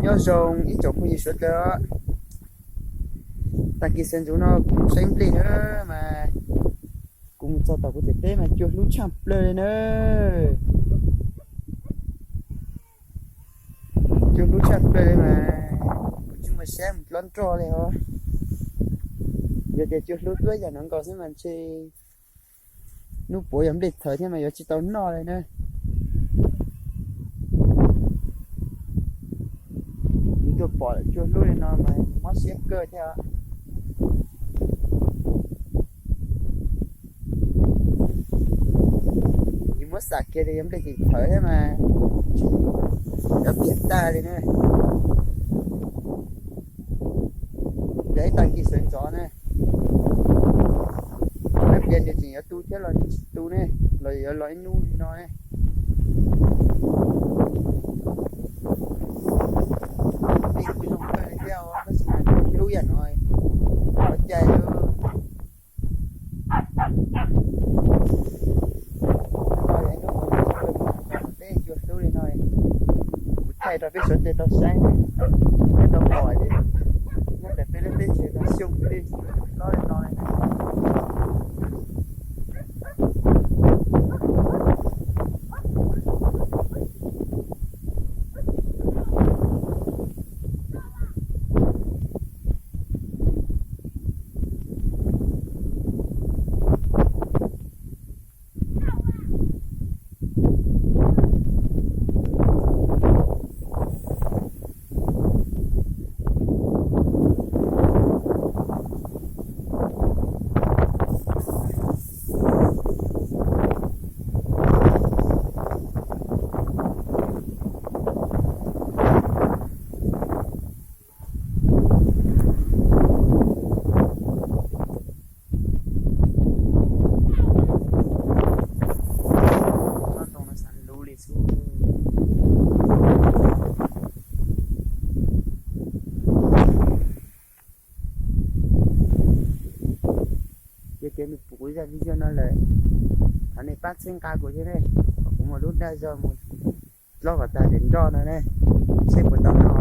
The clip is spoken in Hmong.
Nyob zoo ib tsoom phooj ywg sawv daws. Tag kis sawv ntxov no kuv mus saib nplej na mas kuv mus txog tom kuv tej teb mas cua hlub tshaj plaws li na. Cua hlub tshaj plaws li mas kuv tsis muaj siab mus dlob nroj li os. Yog tias cua hlub tuaj yam no nkaus xwb mas ntshe hnub puav yog nplej txhawv thiab mas yuav tsis tau noj li na. Yus tuaj pom cua hlub li no mas mob siab kawg thiab. Yus muab xam kiag tias yog nplej txhawv thiab mas yuav piam tag li na. Yog ib tag kis sawv ntxov na, nab plias nws tseem yuav tu thiab los nws tsis tu ne, los yuav los ib hnub li no ne. Nplej kuj zoo kawg li thiab tab sis mas cua hlub yam no ua cas peb cua hlub li no. Kuv thaij rau peb sawv daws tau saib, peb tau pom ces nyob ntawm peb lub teb chaws no xyoo twg hlob li no li. Tsob ntoo no xav luv li xwb. Yog tias nws pum kuv zaj video no lawm, thov nej pab txhawb nqa kuv thiab ne, kom kuv muaj lub dag zog mus dlob kom tag daim nroj no ne, seb puas tau noj.